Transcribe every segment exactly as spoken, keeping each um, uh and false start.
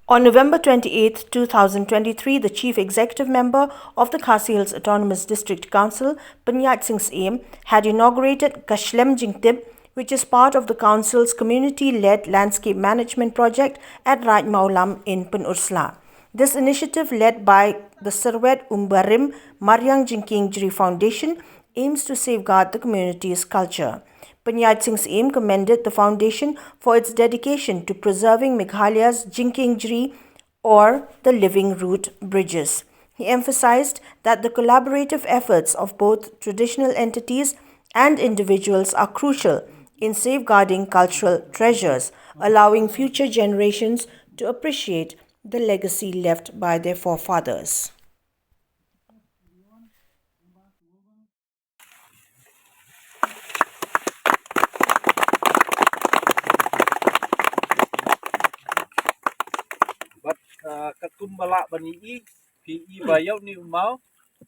On November twenty-eighth, two thousand twenty-three, the Chief Executive Member of the Khasi Hills Autonomous District Council, Pyniaid Singh Syiem, had inaugurated Ka Shlem Jingtip, which is part of the council's community-led landscape management project at Raid Mawlam in Pynursla. This initiative, led by the Syrwet Umbarim Mariang Jingkieng Jri Foundation, aims to safeguard the community's culture. Pyniaid Singh Syiem commended the foundation for its dedication to preserving Meghalaya's Jingkieng Jri, or the living root bridges. He emphasized that the collaborative efforts of both traditional entities and individuals are crucial in safeguarding cultural treasures, allowing future generations to appreciate the legacy left by their forefathers. Bad, ah, katkum ba lah ban ïohi, phi i ba ïa une u maw,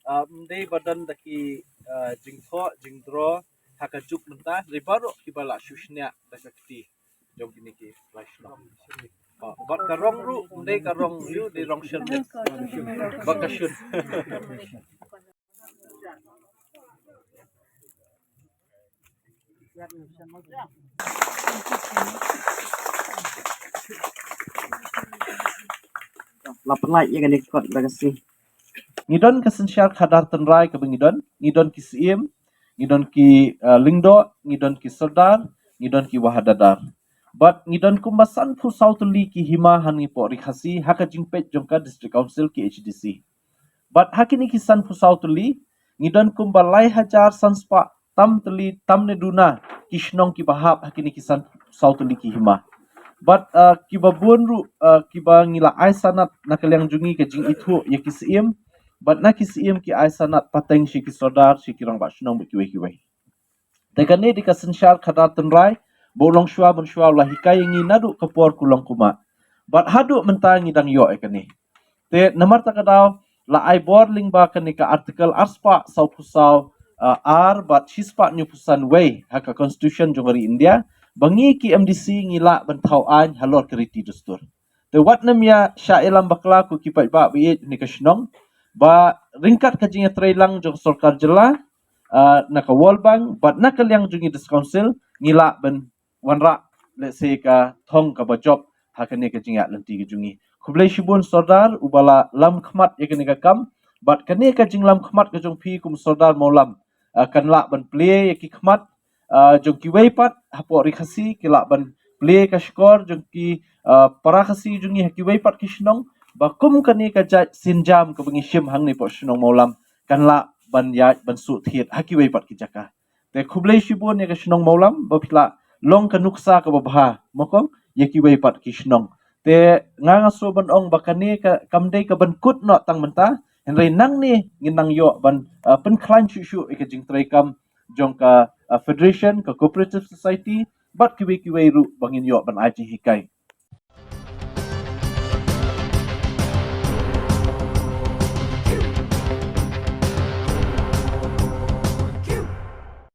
ah, ym dei ba don da ki, ah, jingthoh, jingdro, ha ka juk mynta, hynrei baroh kiba lah shu shniah da ka kti jong kine ki lai shnong. Oh, bad ka rong ruh, ym dei ka rong ïew, dei rong shyrkhei. Bad ka shun. La pynlait ïa kane ka kot da ka sngi. Ngi don ka synshar khadar tynrai kaba ngi don, ngi don ki syiem, ngi don ki, uh, lyngdoh, ngi don ki sordar, ngi don ki wahadadar. Bad ngi don kumba sanphew saw tylli ki hima ha ngi poh Ri Khasi ha ka jingpeit jong ka District Council ki H D C. Bad ha kine ki sanphew saw tylli, ngi don kumba lai hajar san spah tam tylli tam ne duna ki shnong kiba hap ha kine ki sanphew saw tylli ki hima. Bad, uh, kiba bun ruh, uh, kiba ngi la ai sanad na ka liang jong ngi ka jingithuh ïa ki syiem. Bad na ki syiem ki ai sanad pateng sha ki sordar, sha ki rangbah shnong bad kiwei kiwei. Te kane dei ka synshar khadar tynrai ba u longshuwa mynshuwa u la hikai ïa ngi naduh ka por kulong kumba. Bad haduh mynta ngi dang ïoh ïa kane. Te namar ta ka daw la ai bor lyngba kane ka Article arspah sawphew saw, uh, ar bad shispah hynñiewphew san wei ha ka Constitution jong ka ri India ba ngi ki M D C ngi lah ban thaw aiñ halor ka riti dustur. Te wat nym ïa shah ïalam bakla ko ki paidbah ba ïeit ha kane ka shnong ba ryngkat ka jingïatreilang jong sorkar jylla, ah, na ka World Bank bad na ka liang jong ngi District Council ngi lah ban wanrah lehse ka thong kaba jop ha kane ka jingïaid lynti ka jong ngi. Khublei shibun sordar uba la lam khmat ïa kane ka kam bad kane ka jinglam khmat ka jong phi kum sordar Mawlam, ah, kan lah ban plie ïa ki khmat, ah, jong kiwei pat hapoh Ri Khasi, ki lah ban plie ka shkor jong ki, ah, para Khasi jong ngi ha kiwei pat ki shnong ba kum kane ka jait sienjam kaba ngi shim hangne poh shnong Mawlam kan lah ban ïaid ban shu thied ha kiwei pat ki jaka. Te khublei shibun ïa ka shnong Mawlam ba phi la long ka nuksa kaba bha, mo kong, ïa kiwei pat ki shnong. Te nga nga shu ban ong ba kane ka kam dei ka ban kut noh tang mynta, hynrei nangne ngin nang ïoh ban, ah, pynkhlaiñ shuh shuh ïa ka jingtrei kam jong ka, ah, federation, ka cooperative society bad kiwei kiwei ruh ba ngin ïoh ban ai jinghikai.